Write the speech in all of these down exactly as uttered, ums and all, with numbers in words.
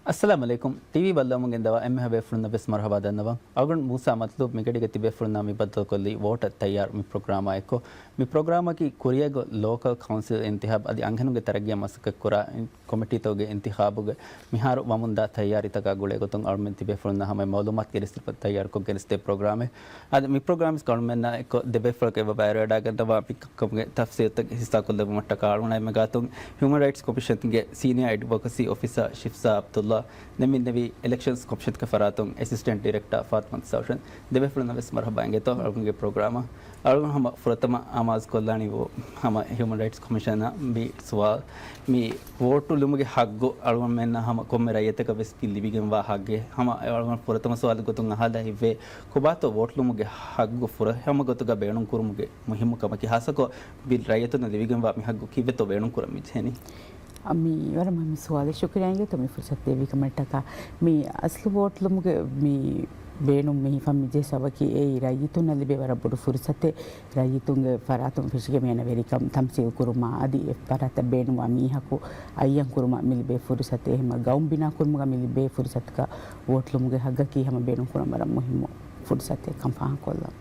އައްސަލާމު ޢަލައިކުމް. ޓީވީ ބައްލަވަމުން ގެންދަވާ އެންމެހާ ބޭފުޅުންނަށް ވެސް މަރުޙަބާ ދަންނަވަން. އަޅުގަނޑު މޫސާ މަތްލޫބް މިގަޑީގަ ތިބޭފުޅުންނާ މި ބައްދަލުކޮށްލީ ވޯޓަށް ތައްޔާރު މި ޕްރޮގްރާމާ އެއްކޮށް. މި ޕްރޮގްރާމަކީ ކުރިއަށް ގޮތް ލޯކަލް ކައުންސިލް އިންތިޚާބު އަދި އަންހެނުންގެ ތަރައްގީއަށް މަސައްކަތްކުރާ ކޮމިޓީތަކުގެ އިންތިޚާބުގެ މިހާރު ވަމުންދާ ތައްޔާރީތަކާ ގުޅޭގޮތުން އަޅުމެން ތިބޭފުޅުންނާ ހަމަ މައުލޫމާތު ގެނެސްދެއްވަން ތައްޔާރުކޮށް ގެނެސްދޭ ޕްރޮގްރާމެއް. އަދި މި ޕްރޮގްރާމް ކަޅުމެންނާ އެއްކޮށް ދެބޭފުޅަކު އެބަ ބައިވެރިވެވަޑައިގަންނަވާ މިކަންކަމުގެ ތަފްސީލުތައް ހިއްސާކޮށްލެއްވުމަށްޓަކާ އަޅުން އެންމެ ގާތުން ހިއުމަން ރައިޓްސް ކޮމިޝަންގެ ސީނިއާ އެޑްވޮކަސީ އޮފިސަރ ޝިފްސާ ޢަބްދުﷲ، ދެން މިންނެވީ އިލެކްޝަންސް ކޮމިޝަންގެ ފަރާތުން އެސިސްޓެންޓް ޑިރެކްޓަރ ފާތިމަތު ސައުޝަން. ދެބޭފުޅުންނަށް ވެސް މަރުޙަބާ އިނގޭތޯ އަޅުގަނޑުގެ ޕްރޮގްރާމަށް. އަޅުގަނޑު ހަމަ ފުރަތަމަ އާމާޒުކޮށްލާނީ ވޯ-، ހަމަ ހިއުމަން ރައިޓްސް ކޮމިޝަނަށް މި ސުވާލު. މި ވޯޓު ލުމުގެ ހައްގު އަޅުގަނޑުމެންނަށް ހަމަ ކޮންމެ ރައްޔިތަކަށް ވެސް ލިބިގެންވާ ހައްގެއް. ހަމަ އަޅުގަނޑު ފުރަތަމަ ސުވާލު ގޮތުން އަހާލާ ހިތްވޭ، ކޮބާތޯ ވޯޓު ލުމުގެ ހައްގު ފުރަތަމަ ގޮތުގަ ބޭނުން ކުރުމުގެ މުހިއްމު ކަމަކީ؟ ހާއްސަކޮށް މި ރައްޔިތުންނަށް ލިބިގެންވާ މި ހައްގު ކީއްވެތޯ ބޭނުން ކުރަން މި ޖެހެނީ؟ އަ، މި ވަރަށް މުހިއްމު ސުވާލެއް. ޝުކުރިއްޔާ އިނގޭތޯ މި ފުރުސަތު ދެއްވިކަމަށްޓަކާ. މި އަސްލު ވޯޓު ލުމުގެ މި ބޭނުން މި ހިފަން މި ޖެހި ސަބަބަކީ އެއީ ރައްޔިތުންނަށް ލިބޭ ވަރަށް ބޮޑު ފުރުސަތެއް. ރައްޔިތުންގެ ފަރާތުން ފެށިގެން މި އަންނަ ވެރިކަން ތަމްސީލް ކުރުމާ އަދި އެ ފަރާތަށް ބޭނުންވާ މީހަކު އައްޔަން ކުރުމަށް މި ލިބޭ ފުރުސަތެއް. އެހެންމަ ގައުމު ބިނާ ކުރުމުގަ މި ލިބޭ ފުރުސަތަކަށް ވޯޓު ލުމުގެ ހައްގަކީ ހަމަ ބޭނުން ކުރަން ވަރަށް މުހިއްމު ފުރުސަތެއް ކަން ފާހަގަކޮށްލަން.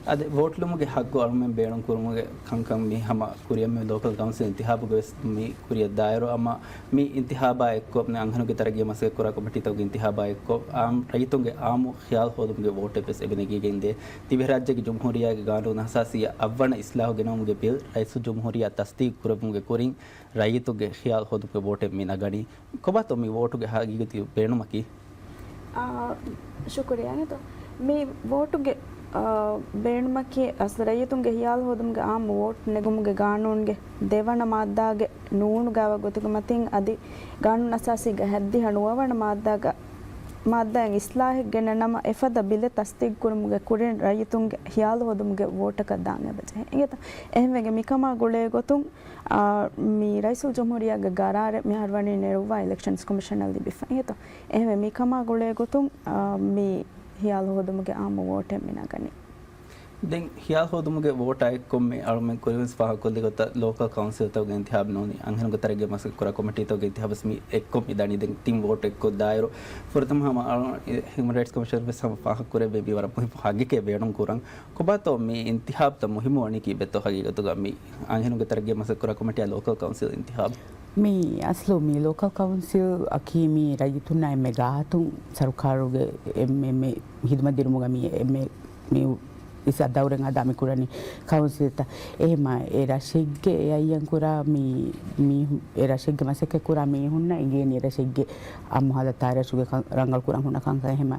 އަދި ވޯޓު ލުމުގެ ހައްގު އަޅުމެން ބޭނުން ކުރުމުގެ ކަންކަން މި ހަމަ ކުރިއަށް މި ލޯކަލް ކައުންސިލް އިންތިޚާބުގަ ވެސް މި ކުރިއަށް ދާއިރު އަމާ މި އިންތިޚާބާ އެއްކޮށް މި އަންހެނުންގެ ތަރައްގީ މަސައްކަތް ކުރާ ކޮމިޓީތަކުގެ އިންތިޚާބާ އެއްކޮށް އާން ރައްޔިތުންގެ އާއްމު ޚިޔާލު ހޯދުމުގެ ވޯޓެއް ވެސް އެބަ ނެގިގެންދޭ. ދިވެހިރާއްޖޭގެ ޖުމްހޫރިއްޔާގެ ގާނޫނު އަސާސީއަށް އަށްވަނަ އިސްލާހު ގެނައުމުގެ ބިލް ރައީސުލް ޖުމްހޫރިއްޔާ ތަސްދީޤު ކުރެއްވުމުގެ ކުރިން ރައްޔިތުންގެ ޚިޔާލު ހޯދުމުގެ ވޯޓެއް މި ނަގަނީ. ކޮބާތޯ މި ވޯޓުގެ ހަގީގަތީ ބޭނުމަކީ؟ އާ، ޝުކުރިއްޔާ އިނގޭތޯ. މި ވޯޓުގެ، އާ، ބޭނުމަކީ އަސްލު ރައްޔިތުންގެ ޚިޔާލު ހޯދުމުގެ އާއްމު ވޯޓު ނެގުމުގެ ގާނޫނުގެ ދެވަނަ މާއްދާގެ ނޫނު ގާވާ ގޮތުގެ މަތިން އަދި ގާނޫނު އަސާސީގެ ހަތްދިހަ ނުވަވަނަ މާއްދާގަ، މާއްދާއިން އިސްލާހެއް ގެންނަ ނަމަ އެފަދަ ބިލެއް ތަސްދީޤު ކުރުމުގެ ކުރިން ރައްޔިތުންގެ ޚިޔާލު ހޯދުމުގެ ވޯޓަކަށް ދާން އެބަޖެހޭ. އިނގޭތޯ؟ އެހެންވެގެން މިކަމާ ގުޅޭ ގޮތުން އާ، މި ރައީސުލް ޖުމްހޫރިއްޔާގެ ގަރާރެއް މިހާރު ވަނީ ނެރުއްވާ އިލެކްޝަންސް ކޮމިޝަނަށް ލިބިފަ އިނގޭތޯ. އެހެންވެ، މިކަމާ ގުޅޭ ގޮތުން، އާ، މި ޚިޔާލު ހޯދުމުގެ އާއްމު ވޯޓެއް މި ނަގަނީ. ދެން ޚިޔާލު ހޯދުމުގެ ވޯޓާ އެއްކޮށް މި އަޅުމެން ކުރިންވެސް ފާހަގަކޮށްލި ގޮތަށް ލޯކަލް ކައުންސިލްތަކުގެ އިންތިޚާބު ނޫނީ، އަންހެނުންގެ ތަރައްގީ މަސައްކަތް ކުރާ ކޮމިޓީތަކުގެ އިންތިޚާބުވެސް މި އެއްކޮށް މި ދަނީ. ދެން ތިން ވޯޓު އެއްކޮށް ދާއިރު ފުރަތަމަ ހަމަ އަޅު-، ހިއުމަން ރައިޓްސް ކޮމިޝަނަށް ވެސް ހަމަ ފާހަގަކުރެއްވި މި ވަރަށް މުހިއްމު ހައްގެކޭ ބޭނުން ކުރަން. ކޮބާތޯ މި އިންތިޚާބުތައް މުހިއްމުވަނީ ކީއްވެތޯ ހަގީގަތުގަ މި އަންހެނުންގެ ތަރައްގީ މަސައްކަތް ކުރާ ކޮމިޓީއާ ލޯކަލް ކައުންސިލް އިންތިޚާބު؟ މި އަސްލު މި ލޯކަލް ކައުންސިލް އަކީ މި ރައްޔިތުންނާ އެންމެ ގާތުން ސަރުކާރުގެ އެންމެ، އެންމެ ހިދުމަތް ދިނުމުގަ މި އެންމެ މި އިސް ދައުރެއް އަދާ މި ކުރަނީ ކައުންސިލްތައް. އެހެމަ އެ ރަށެއްގެ އެ އައްޔަން ކުރާ މި، މީ، އެ ރަށެއްގެ މަސައްކަތް ކުރާ މީހުންނަށް އެނގޭނީ އެ ރަށެއްގެ އާއްމު ހާލަތާ ރަށުގެ ކަން ރަނގަޅު ކުރަން ހުންނަ ކަންކަން. އެހެމަ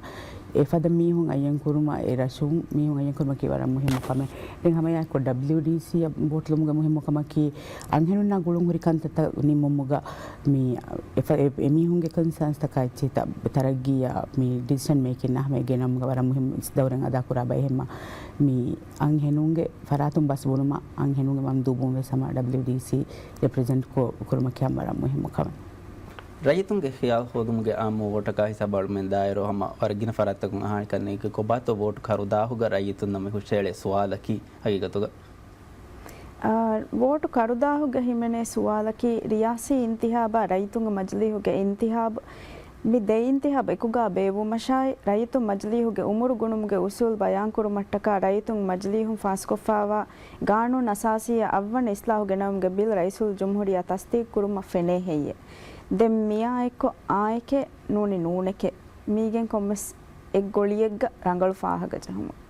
އެފަދަ މީހުން އައްޔަން ކުރުމަށް އެ ރަށުން މީހުން އައްޔަން ކުރުމަކީ ވަރަށް މުހިއްމު ކަމެއް. ދެން ހަމަ އެއާއެއްކޮށް ޑަބްލިއުޑީސީއަށް ވޯޓު ލުމުގެ މުހިއްމު ކަމަކީ އަންހެނުންނާ ގުޅުން ހުރި ކަންތައްތައް ނިންމުމުގަ މި އެފަ-، އެ-، އެމީހުންގެ ކޮންސާންސްތަކާ އެއްޗެހިތައް ތަރައްގީއާ މި ޑިސިޝަން މޭކިން ހަމަ ގެނައުމުގަ ވަރަށް މުހިއްމު ދައުރެއް އަދާ ކުރާ ބައެއް. ހަމަ މި އަންހެނުންގެ ފަރާތުން ބަސް ބުނުމަށް އަންހެނުންގެ މަންދޫބުން ވެސް ހަމަ ޑަބްލިއުޑީސީ ރެޕްރެޒެންޓް ކޮ-، ކުރުމަކީ ހަމަ ވަރަށް މުހިއްމު ކަމެއް. ރައްޔިތުންގެ ޚިޔާލު ހޯދުމުގެ އާއްމު ވޯޓަކާ ހިސާބަށް އަޅުމެން ދާއިރު ހަމަ ވަރަށް ގިނަ ފަރާތްތަކުން އަހާނެ ކަންނޭނގެ ކޮބާތޯ ވޯޓު ކަރުދާހުގަ ރައްޔިތުންނަށް މި ހުށައެޅޭ ސުވާލަކީ ހަގީގަތުގަ؟ އާ، ވޯޓު ކަރުދާހުގަ ހިމެނޭ ސުވާލަކީ، ރިޔާސީ އިންތިޚާބާ ރައްޔިތުންގެ މަޖިލީހުގެ އިންތިޚާބު، މި ދެ އިންތިޚާބު އެކުގާ ބޭއްވުމަށާއި، ރައްޔިތުން މަޖިލީހުގެ އުމުރު ގުނުމުގެ އުސޫލް ބަޔާންކުރުމަށްޓަކާ ރައްޔިތުން މަޖިލީހުން ފާސްކޮށްފާވާ ގާނޫނު އަސާސީއާ އަށްވަނަ އިސްލާހު ގެނައުމުގެ ބިލް ރައީސުލް ޖުމްހޫރިއްޔާ ތަސްދީޤު ކުރުމަށް ފެނޭ ހެއްޔޭ؟ ދެން މިއާއެއްކޮށް އާއެކޭ ނޫނީ ނޫނެކޭ. މީގެން ކޮންމެސް އެއްގޮޅިއެއްގަ ރަނގަޅު ފާހަގަ ޖެހުމަށް.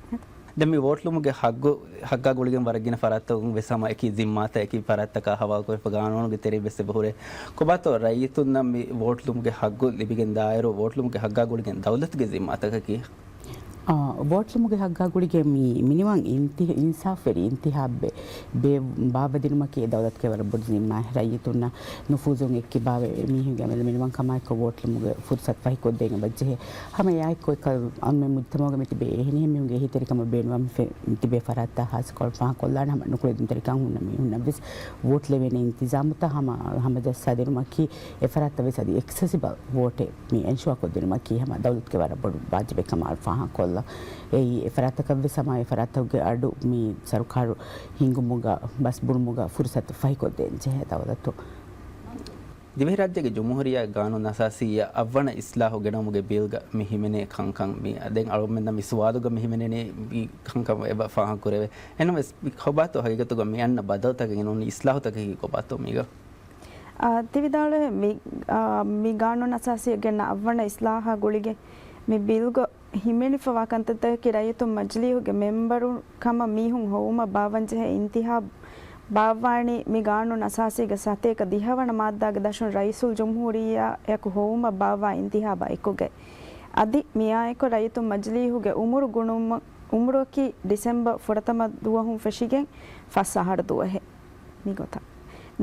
ދެން މި ވޯޓު ލުމުގެ ހައްގު، ހައްގާ ގުޅިގެން ވަރަށް ގިނަ ފަރާތްތަކުން ވެސް ހަމަ އެކި ޒިންމާތައް އެކި ފަރާތްތަކާ ހަވާލުކުރެފަ ގާނޫނުގެ ތެރެއިން ވެސް އެބަ ހުރޭ. ކޮބާތޯ ރައްޔިތުންނަށް މި ވޯޓު ލުމުގެ ހައްގު ލިބިގެން ދާއިރު، ވޯޓު ލުމުގެ ހައްގާ ގުޅިގެން ދައުލަތުގެ ޒިންމާތަކަކީ؟ އާ، ވޯޓު ލުމުގެ ހައްގާ ގުޅިގެން މި މިނިވަން އިންތި-، އިންސާފުވެރި އިންތިޚާބެއް ބޭ-، ބާއްވަދިނުމަކީ އެ ދައުލަތުގެ ވަރަށް ބޮޑު ޒިންމާއެއް. ރައްޔިތުންނަށް ނުފޫޒުން އެއްކިބާވެ މީހުންގެ އަމިއްލަ މިނިވަން ކަމާއެކު ވޯޓު ލުމުގެ ފުރުސަތު ފަހިކޮށްދޭން އެބަޖެހޭ. ހަމަ އެއާއެއްކޮށް އެކަލް އަންމެ މުޖްތަމައުގަ މިތިބޭ އެހެނިހެން މީހުންގެ އެހީތެރިކަމަށް ބޭނުންވާ މި ފެ-، ތިބޭ ފަރާތްތައް ހާއްސަކޮށް ފާހަގަކޮށްލާނެ ހަމަ ނުކުޅެދުންތެރިކަން ހުންނަ މީހުންނަށް ވެސް ވޯޓު ލެވޭނެ އިންތިޒާމުތައް ހަމަ، ހަމަޖައްސާދިނުމަކީ އެ ފަރާތްތައް ވެސް އަދި އެކްސެސިބަލް ވޯޓެއް މި އެންޝުއާ ކޮށްދިނުމަކީ ހަމަ ދައުލަތުގެ ވަރަށް ބޮޑު ވާޖިބެއް ކަމަށް ފާހަގަކޮށްލަ. އެއީ އެ ފަރާތަކަށް ވެސް ހަމަ އެ ފަރާތަކުގެ އަޑު މި ސަރުކާރު ހިންގުމުގަ ބަސް ބުނުމުގަ ފުރުސަތު ފަހިކޮށްދޭން ޖެހޭ ދައުލަތު. ދިވެހިރާއްޖޭގެ ޖުމްހޫރިއްޔާ ގާނޫނު އަސާސީއަށް އަށްވަނަ އިސްލާހު ގެނައުމުގެ ބިލްގަ މި ހިމެނޭ ކަންކަން މި ދެން އަޅުގަނޑުމެންނަށް މި ސުވާލުގަ މި ހިމެނެނީ މި ކަންކަން އެބަ ފާހަގަކުރެވޭ. އެހެންވެސް މި ކޮބާތޯ ހަގީގަތުގަ މި އަންނަ ބަދަލުތަކަކީ ނޫނީ އިސްލާހުތަކަކީ ކޮބާތޯ މީގަ؟ އާ، ތި ވިދާޅުވޭ މި، އާ، މި ގާނޫނު އަސާސީއަށް ގެންނަ އަށްވަނަ އިސްލާހާ ގުޅިގެން މި ބިލްގަ ހިމެނިފަވާ ކަންތައްތަކަކީ ރައްޔިތުން މަޖިލީހުގެ މެމްބަރު ކަމަށް މީހުން ހޮވުމަށް ބާއްވަންޖެހޭ އިންތިހާބު ބާއްވާނީ މި ގާނޫނު އަސާސީގެ ސަތޭކަ ދިހަވަނަ މާއްދާގެ ދަށުން ރައީސުލްޖުމްހޫރިއްޔާއަކު ހޮވުމަށް ބާއްވާ އިންތިހާބާ އެކުގައި. އަދި މިއާއެކު ރައްޔިތުން މަޖިލީހުގެ އުމުރު ގުނުމަށް، އުމުރަކީ ޑިސެމްބަރ ފުރަތަމަ ދުވަހުން ފެށިގެން ފަސް އަހަރު ދުވަހެއް. މިގޮތަށް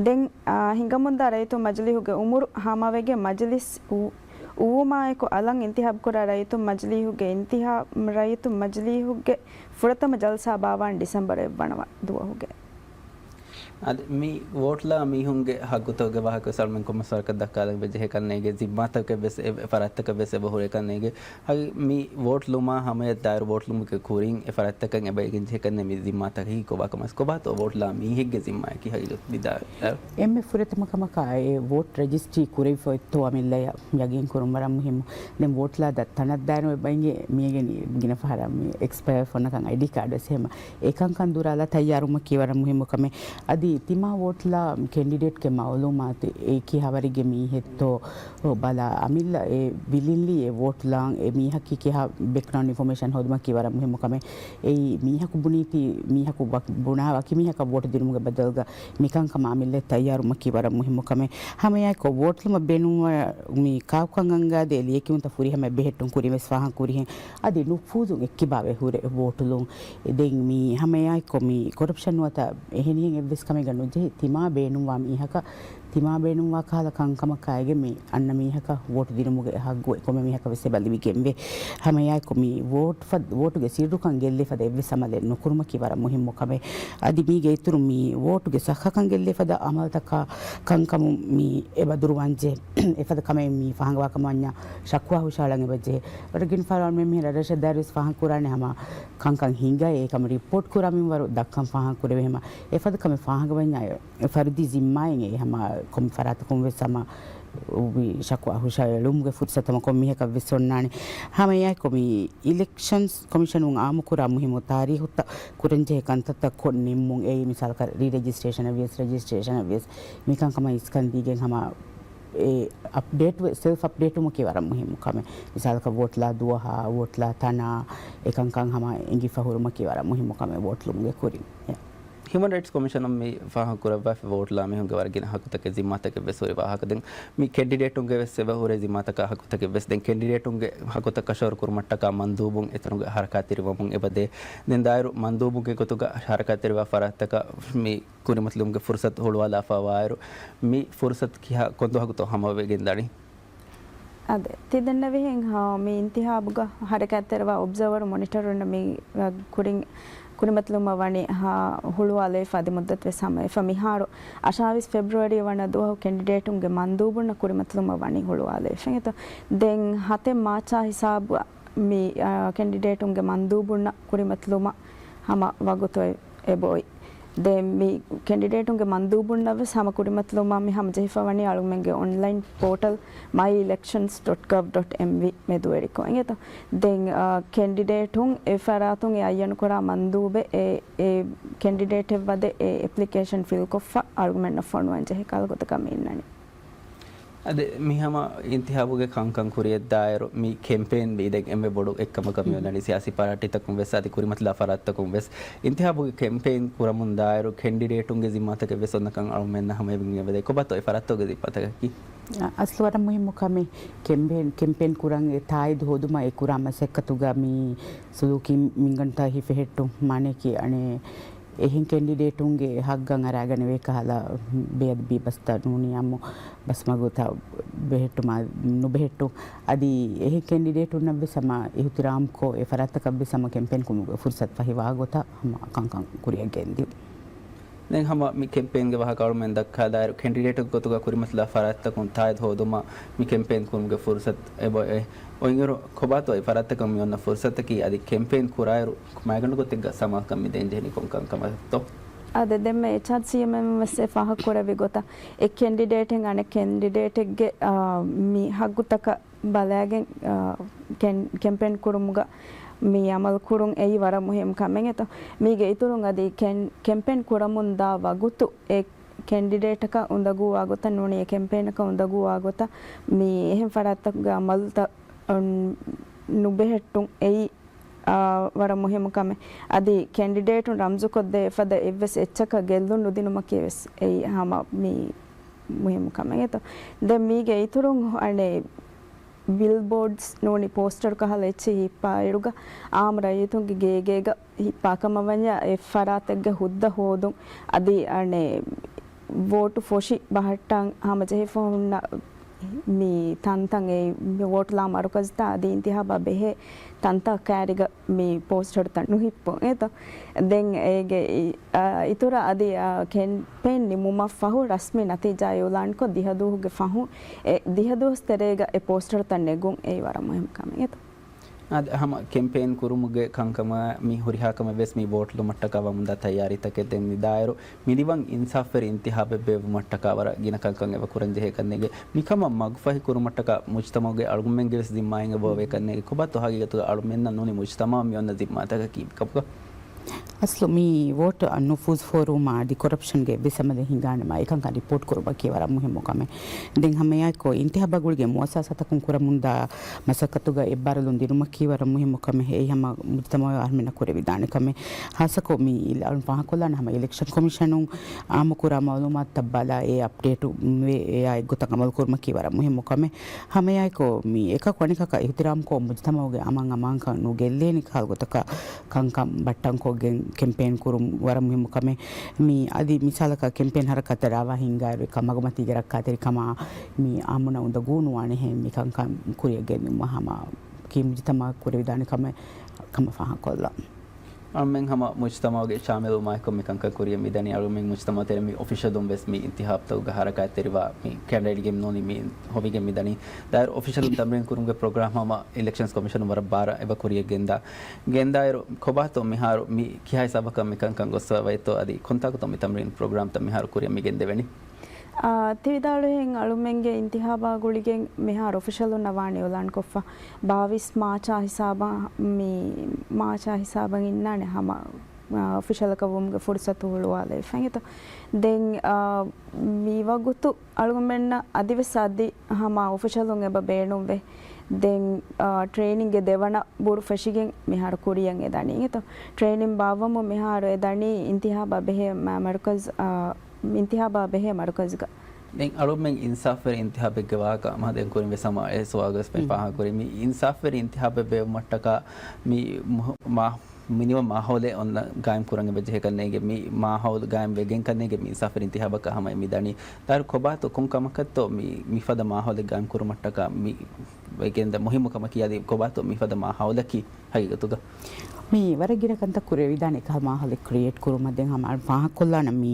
ދެން، އާ، ހިނގަމުންދާ ރައްޔިތުން މަޖިލީހުގެ އުމުރު ހަމަވެގެން މަޖިލިސް އު-، އުވުމާއެކު އަލަށް އިންތިހާބުކުރާ ރައްޔިތުން މަޖިލީހުގެ އިންތިހާ-، ރައްޔިތުން މަޖިލީހުގެ ފުރަތަމަ ޖަލްސާ ބާއްވާން ޑިސެމްބަރ އެއްވަނަ ދުވަހުގެ. އަދި މި ވޯޓްލާ މީހުންގެ ހައްގުތަކުގެ ވާހަކަ ސަލްމެން ކޮމަސް ވަރަކަށް ދައްކާލަން ވެއްޖެ ކަންނޭގެ ޒިންމާތަކެއް ވެސް އެ ފަރާތްތަކަށް ވެސް އެބަ ހުރޭ ކަންނޭގެ. ހަގީ މި ވޯޓް ލުމާ ހަމަޔަށް ދާއިރު ވޯޓް ލުމުގެ ކުރިން އެ ފަރާތްތަކަށް އެބަ އެގެންޖެހޭ ކަންނޭ މި ޒިންމާތަކަކީ ކޮބާތޯ ވޯޓްލާ މީހެއްގެ ޒިންމާއަކީ ހަގީގަތު ވިދާ-، އެންމެ ފުރަތަމަ ކަމަކާ އެ ވޯޓް ރަޖިސްޓްރީ ކުރެވިފަ އޮތްތޯ އަމިއްލަޔަށް ޔަގީން ކުރުން ވަރަށް މުހިއްމު. ދެން ވޯޓްލާ ދަ-، ތަނަށް ދާއިރު އެބައިނގޭ މީގެނީ ގިނަ ފަހަރަށް މި އެކްސްޕަޔަރ ފޮނަކަން އައިޑީ ކާޑް ވެސް އެހެމަ އެކަންކަން ދުރާލާ ތައްޔާރުމަކީ ވަރަށް މުހިއްމު ކަމެއް. އަދި ތިމާ ވޯޓްލާ ކެންޑިޑޭޓްގެ މައުލޫމާތު އެކި ހަވަރެއްގެ މީހެއްތޯ ބަލާ އަމިއްލަ އެ ވިލިންލީ އެ ވޯޓްލާން އެ މީހަކީ ކިހާ ބެކްގްރައުންޑް އިންފޮމޭޝަން ހޯދުމަކީ ވަރަށް މުހިއްމު ކަމެއް. އެއީ މީހަކު ބުނީތީ މީހަކު ވަ-، ބުނާ ވަކި މީހަކަށް ވޯޓް ދިނުމުގެ ބަދަލުގަ މިކަންކަމަށް އަމިއްލަ ތައްޔާރުމަކީ ވަރަށް މުހިއްމު ކަމެއް. ހަމައެއާއެކު ވޯޓްލުމަށް ބޭނުންވާ މި ކާކުކަން އަންގާދޭ ލިޔެކިޔުންތައް ފުރިހަމަ ބެހެއްޓުން ކުރިން ވެސް ފާހަގަ ކުރިހެން. އަދި ނުފޫޒުން އެއްކިބާވެ ހުރެ ވޯޓުލުން. ދެން މި ހަމައެއާއެކު މި ކޮރަޕްޝަން ނުވަތަ އެހެނިހެން އެއްވެސް ކަމެއްގަ ނުޖެހި ތިމާ ބޭނުންވާ މީހަކަށް ތިމާ ބޭނުންވާ ކަހަލަ ކަންކަމަކާއިގެ މި އަންނަ މީހަކަށް ވޯޓު ދިނުމުގެ ހައްގު އެ ކޮންމެ މީހަކަށް ވެސް އެބަ ލިބިގެންވޭ. ހަމައެއާއެކު މި ވޯޓް ފަ-، ވޯޓުގެ ސިއްރުކަން ގެއްލޭ ފަދަ އެއްވެސް އަމަލެއް ނުކުރުމަކީ ވަރަށް މުހިއްމު ކަމެއް. އަދި މީގެ އިތުރުން މި ވޯޓުގެ ސައްހަކަން ގެއްލޭ ފަދަ އަމަލުތަކާ ކަންކަމުން މި އެބަ ދުރުވާންޖެހޭ. އެފަދަ ކަމެއް މި ފާހަގަވާ ކަމަށް ވަންޏާ ޝަކުވާ ހުށަހަޅަން އެބަ ޖެހޭ. ވަރަށް ގިނަ ފަހަރު އަޅުމެން ރަށްރަށަށް ދާއިރު ވެސް ފާހަގަ ކުރާނެ ހަމަ ކަންކަން ހިނގައި އެކަމަށް ރިޕޯޓް ކުރާ މިންވަރު ދައްކަން ފާހަގަ ކުރެވޭ ހަމަ އެފަދަ ކަމެއް ފާހަގަވަންޏާ އެ ފަރުދީ ޒިންމާއެއް އެ ހަމަ ކޮންމެ ފަރާތަކުން ވެސް ހަމަ ޝަކުވާ ހުށައެޅުމުގެ ފުރުސަތު ހަމަ ކޮން މީހަކަށް ވެސް އޮންނާނެ. ހަމައެއާއެކު މި އިލެކްޝަންސް ކޮމިޝަނުން އާއްމުކުރާ މުހިއްމު ތާރީހުތައް ކުރަންޖެހޭ ކަންތައްތައް ކޮށް ނިންމުން އެއީ މިސާލަކަށް ރީ ރެޖިސްޓްރޭޝަނަށް ވިޔަސް، ރެޖިސްޓްރޭޝަނަށް ވިޔަސް މިކަންކަމަށް އިސްކަން ދީގެން ހަމަ އެ އަޕްޑޭޓް ވެ-، ސެލްފް އަޕްޑޭޓުމަކީ ވަރަށް މުހިއްމު ކަމެއް. މިސާލަކަށް ވޯޓްލާ ދުވަހާ، ވޯޓްލާ ތަނާ، އެކަންކަން ހަމަ އެނގިފަ ހުރުމަކީ ވަރަށް މުހިއްމު ކަމެއް ވޯޓް ލުމުގެ ކުރިން. ހިއުމަން ރައިޓްސް ކޮމިޝަނުން މި ފާހަގަ ކުރައްވާފަ ވޯޓްލާ މީހުންގެ ވަރަށް ގިނަ ހައްގުތަކެއް ޒިންމާތަކެއް ވެސް ހުރި ވާހަކަ. ދެން މި ކެންޑިޑޭޓުންގެ ވެސް އެބަ ހުރޭ ޒިންމާތަކާ ހައްގުތަކެއް ވެސް. ދެން ކެންޑިޑޭޓުންގެ ހައްގުތައް ކަށަވަރު ކުރުމަށްޓަކާ މަންދޫބުން އެތަނުގެ ހަރަކާތްތެރިވަމުން އެބަދޭ. ދެން ދާއިރު މަންދޫބުންގެ ގޮތުގަ ހަރަކާތްތެރިވާ ފަރާތްތަކަށް މި ކުރިމަތިލުމުގެ ފުރުސަތު ހުޅުވާލާފަވާއިރު، މި ފުރުސަތު ކިހާ ކޮން ދުވަހަކުތޯ ހަމަވެގެން ދަނީ؟ އަދި ތި ދެންނެވިހެން ހާ، މި އިންތިހާބުގަ ހަރަކާތްތެރިވާ އޮބްޒަވަރު މޮނިޓަރުންނަށް މި، އަ، ކުރިން، ކުރިމަތިލުމަށް ވަނީ ހާ، ހުޅުވާލައިފަ އަދި މުއްދަތު ވެސް ހަމަވެފަ. މިހާރު އަށާވީސް ފެބްރުއަރީ ވަނަ ދުވަހު ކެންޑިޑޭޓުންގެ މަންދޫބުންނަށް ކުރިމަތިލުމަށް ވަނީ ހުޅުވާލައިފަ. އިނގޭތޯ؟ ދެން ހަތެއް މާޗާ ހިސާބު މި، އާ، ކެންޑިޑޭޓުންގެ މަންދޫބުންނަށް ކުރިމަތިލުމަށް ހަމަ ވަގުތު އެ-، އެބައޮތް. ދެން މި ކެންޑިޑޭޓުންގެ މަންދޫބުންނަށް ވެސް ހަމަ ކުރިމަތިލުމަށް މި ހަމަޖެހިފަ ވަނީ އަޅުގަނޑުމެންގެ އޮންލައިން ޕޯޓަލް މައި އިލެކްޝަންސް ޑޮޓް ގަވް ޑޮޓް އެމްވީ މެދުވެރިކޮށް. އިނގޭތޯ؟ ދެން، އާ، ކެންޑިޑޭޓުން އެ ފަރާތުން އެ އައްޔަނުކުރާ މަންދޫބެއް އެ، އެ ކެންޑިޑޭޓެއް ވަދެ އެ އެޕްލިކޭޝަން ފިލްކޮށްފަ އަޅުގަނޑުމެންނަށް ފޮނުވަން ޖެހޭ ކަހަލަ ގޮތަކަށް މި އިންނަނީ. އަދި މިހަމަ އިންތިހާބުގެ ކަންކަން ކުރިއަށްދާއިރު މި ކެމްޕޭން މި ދެން އެންމެ ބޮޑު އެއްކަމަކަށް މި އޮންނަނީ ސިޔާސީ ޕާޓީތަކުން ވެސް އަދި ކުރިމަތިލާ ފަރާތްތަކުން ވެސް އިންތިހާބުގެ ކެމްޕޭން ކުރަމުންދާއިރު ކެންޑިޑޭޓުންގެ ޒިންމާތަކެއް ވެސް އޮންނަކަން އަޅުމެންނަށް ހަމައެބަ އެބަދޭ. ކޮބާތޯ އެ ފަރާތްތަކުގެ ޒިންމާތަކަކީ؟ އަ-، އަސްލު ވަރަށް މުހިއްމު ކަމެއް ކެމްޕޭން، ކެމްޕޭން ކުރަން އެ ތާއީދު ހޯދުމަށް އެ ކުރާ މަސައްކަތުގަ މި ސުލޫކީ މިންގަނޑުތައް ހިފެހެއްޓުން މާނައަކީ އަނެއް އެހެން ކެންޑިޑޭޓުންގެ ހައްގަށް އަރާގަނެވޭ ކަހަލަ ބޭއަދަބީ ބަސްތައް ނޫނީ އާއްމު ބަސްމަގުތައް ބެހެއްޓުމާ ނުބެހެއްޓުން. އަދި އެހެން ކެންޑިޑޭޓުންނަށްވެސް ހަމަ އިހުތިރާމްކޮށް އެ ފަރާތަކަށްވެސް ހަމަ ކެމްޕޭން ކުރުމުގެ ފުރުސަތު ފަހިވާ ގޮތަށް ހަމަ ކަންކަން ކުރިއަށް ގެންދިޔުން. ދެން ހަމަ މި ކެމްޕޭންގެ ވާހަކަ އަޅުމެން ދައްކާލާއިރު ކެންޑިޑޭޓުގެ ގޮތުގަ ކުރިމަތިލާ ފަރާތްތަކުން ތާއީދު ހޯދުމަށް މި ކެމްޕޭން ކުރުމުގެ ފުރުސަތު އެބަ އޮތް. އޮތްއިރު ކޮބާތޯ އެ ފަރާތްތަކަށް މި އޮންނަ ފުރުސަތަކީ އަދި ކެމްޕޭން ކުރާއިރު މައިގަނޑު ގޮތެއްގަ ސަމާލުކަން މި ދޭންޖެހެނީ ކޮން ކަންކަމަށްތޯ؟ އާދެ، ދެންމެ އެޗްއާރްސީއެމްއެމް ވެސް އެ ފާހަގަކުރެއްވި ގޮތަށް، އެއް ކެންޑިޑޭޓެއް އަނެއް ކެންޑިޑޭޓެއްގެ، އާ، މި ހައްގުތަކަށް ބަލާގެން، އާ، ކެން-، ކެމްޕޭން ކުރުމުގަ މި އަމަލު ކުރުން އެއީ ވަރަށް މުހިއްމު ކަމެއް އެތޯ. މީގެ އިތުރުން އަދި ކެން-، ކެމްޕޭން ކުރަމުން ދާ ވަގުތު އެ ކެންޑިޑޭޓަކަށް އުނދަގޫވާ ގޮތަށް ނޫނީ އެ ކެމްޕޭނަކަށް އުނދަގޫވާ ގޮތަށް މި އެހެން ފަރާތްތަކުގެ އަމަލުތައް، އުން، ނުބެހެއްޓުން އެއީ، އާ، ވަރަށް މުހިއްމު ކަމެއް. އަދި ކެންޑިޑޭޓުން ރަމްޒުކޮށްދޭ އެފަދަ އެއްވެސް އެއްޗަކަށް ގެއްލުން ނުދިނުމަކީ ވެސް އެއީ ހަމަ މި މުހިއްމު ކަމެއް އެތޯ. ދެން މީގެ އިތުރުން އަނެއް ބިލްބޯޑްސް ނޫނީ ޕޯސްޓަރު ކަހަލަ އެއްޗެއް ހިއްޕާއިރުގަ އާއްމު ރައްޔިތުންގެ ގޭގޭގަ ހިއްޕާކަމަށް ވަންޏާ އެ ފަރާތެއްގެ ހުއްދަ ހޯދުން އަދި އަނެއް ވޯޓު ފޮށި ބަހައްޓަން ހަމަޖެހިފަ ހުންނަ މި ތަންތަން އެ ވޯޓުލާ މަރުކަޒުތައް އަދި އިންތިހާބާ ބެހޭ ތަންތައް ކައިރިގަ މި ޕޯސްޓަރުތައް ނުހިއްޕުން އެތޯ. ދެން އޭގެ އި-، އާ، އިތުރަށް އަދި، އާ، ކެމްޕޭން ނިމުމަށް ފަހު ރަސްމީ ނަތީޖާ އިއުލާންކޮށް ދިހަ ދުވަހުގެ ފަހު، އެ ދިހަ ދުވަސް ތެރޭގަ އެ ޕޯސްޓަރުތައް ނެގުން އެއީ ވަރަށް މުހިއްމު ކަމެއް އެތޯ. އާދެ، ހަމަ ކެމްޕޭން ކުރުމުގެ ކަންކަމާ މި ހުރިހާ ކަމެއް ވެސް މި ވޯޓުލުމަށްޓަކާ ވަމުންދާ ތައްޔާރީތަކެއް ދެން މި ދާއިރު މި ލިބަން އިންސާފުވެރި އިންތިހާބެއް ބޭއްވުމަށްޓަކާ ވަރަށް ގިނަ ކަންކަން އެބަ ކުރަންޖެހޭ ކަންނޭނގެ. މިކަމަށް މަގުފަހި ކުރުމަށްޓަކާ މުޖްތަމައުގެ އަޅުގަނޑުމެންގެ ވެސް ޒިންމާއެއް އެބަ އޮވޭ ކަންނޭނގެ. ކޮބާތޯ ހަގީގަތުގަ އަޅުމެންނަށް ނޫނީ މުޖްތަމައަށް މި އޮންނަ ޒިންމާތަކަކީ ކަމުގަ؟ އަސްލު މި ވޯޓް ނުފޫޒު ފޯރުވުމާ އަދި ކޮރަޕްޝަންގެ އެއްވެސް އަމަލެއް ހިނގާނެމާ އެކަންކަން ރިޕޯޓް ކުރުމަކީ ވަރަށް މުހިއްމު ކަމެއް. ދެން ހަމައެއާއެކު އިންތިހާބާ ގުޅިގެން މުއައްސަސާތަކުން ކުރަމުންދާ މަސައްކަތުގަ އެއްބާރުލުން ދިނުމަކީ ވަރަށް މުހިއްމު ކަމެއް. އެއީ ހަމަ މުޖްތަމައު އަހަރުމެންނަށް ކުރެވިދާނެ ކަމެއް. ހާއްސަކޮށް މި އަޅުން ފާހަގަކޮށްލާނެ ހަމަ އިލެކްޝަން ކޮމިޝަނުން އާއްމުކުރާ މައުލޫމާތުތައް ބަލާ އެ އަޕްޑޭޓު ވެ އެއާ އެއްގޮތަށް އަމަލު ކުރުމަކީ ވަރަށް މުހިއްމު ކަމެއް. ހަމައެއާއެކު މި އެކަކު އަނެކަކަށް އިހުތިރާމްކޮށް މުޖްތަމައުގެ އަމާން އަމާންކަން ނުގެއްލޭނެ ކަހަލަ ގޮތަކަށް ކަންކަން ބައްޓަންކޮށްގެން ކެމްޕޭން ކުރުން ވަރަށް މުހިއްމު ކަމެއް. މި އަދި މިސާލަކަށް ކެމްޕޭން ހަރަކާތްތައް ރާވާ ހިންގާއިރު އެކަމަށް މަގުމަތީގެ ރައްކާތެރިކަމާ މި އާއްމުންނަށް އުނދަގޫ ނުވާނެހެން މި ކަންކަން ކުރިއަށް ގެންދިއުމަށް ހަމަ ކީ މުޖްތަމައަށް ކުރެވިދާނެ ކަމެއް ކަމަށް ފާހަގަކޮށްލަން. އަޅުމެން ހަމަ މުޖްތަމައުގެ ޝާމިލުވުމާއެކު މިކަންކަން ކުރިއަށް މިދަނީ. އަޅުމެން މުޖްތަމައު ތެރެ މި އޮފިޝަލުން ވެސް މި އިންތިހާބްތަކުގަ ހަރަކާތްތެރިވާ މި ކެންޑިޑޭޓްގެ ނޫނީ މި ހޮވިގެން މިދަނީ. ދާއިރު އޮފިޝަލުން ތަމްރީން ކުރުމުގެ ޕްރޮގްރާމް ހަމަ އިލެކްޝަންސް ކޮމިޝަނުން ވަރަށް ބާރަށް އެބަ ކުރިއަށް ގެންދާ. ގެންދާއިރު ކޮބާތޯ މިހާރު މި ކިހާ ހިސާބަކަށް މިކަންކަން ގޮއްސަވައިތޯ އަދި ކޮންތާކުތޯ މި ތަމްރީން ޕްރޮގްރާމްތައް މިހާރު ކުރިއަށް މި ގެންދެވެނީ؟ އާ، ތި ވިދާޅުވިހެން އަޅުމެންގެ އިންތިހާބާ ގުޅިގެން މިހާރު އޮފިޝަލުންނަށް ވާނީ އިއުލާންކޮށްފަ. ބާވީސް މާޗާ ހިސާބަށް، މި މާޗާ ހިސާބަށް އިންނާނެ ހަމަ، އާ، އޮފިޝަލަކަށް ވުމުގެ ފުރުސަތު ހުޅުވާލައިފަ އިނގޭތޯ. ދެން، އާ، މިވަގުތު އަޅުގަނޑުމެންނަށް އަދިވެސް އަދި ހަމަ އޮފިޝަލުން އެބަ ބޭނުންވޭ. ދެން، އާ، ޓްރޭނިންގެ ދެވަނަ ބުރު ފެށިގެން މިހާރު ކުރިއަށް އެދަނީ އިނގޭތޯ. ޓްރޭނިން ބާއްވަމުން މިހާރު އެދަނީ އިންތިހާބާ ބެހޭ މަ-، މަރުކަޒް، އާ، އިންތިހާބާ ބެހޭ މަރުކަޒުގަ. ދެން އަޅުމެން އިންސާފްވެރި އިންތިހާބެއްގެ ވާހަކަ މާ ދެން ކުރިން ވެސް ހަމަ އެ ސުވާލު ވެސް މި ފާހަގަކުރި. މި އިންސާފްވެރި އިންތިހާބެއް ބޭއްވުމަށްޓަކާ މި މު-، މާ-، މިނިވަން މާހައުލެއް އޮންނަ ގާއިމް ކުރަން އެބަޖެހޭ ކަންނޭނގެ މި މާހައުލު ގާއިމް ވެގެން ކަންނޭނގެ މި އިންސާފްވެރި އިންތިހާބަކަށް ހަމަ މި ދަނީ. ދާއިރު ކޮބާތޯ ކޮން ކަމަކަށްތޯ މި މިފަދަ މާހައުލެއް ގާއިމް ކުރުމަށްޓަކާ މި ވެގެންދަ މުހިއްމު ކަމަކީ އަދި ކޮބާތޯ މިފަދަ މާހައުލަކީ ހަގީގަތުގަ؟ މި ވަރަށް ގިނަ ކަންތައް ކުރެވިދާނެ އެކަހަލަ މާހައުލެއް ކްރިއޭޓް ކުރުމަށް. ދެން ހަމަ ފާހަގަކޮށްލާނަން މި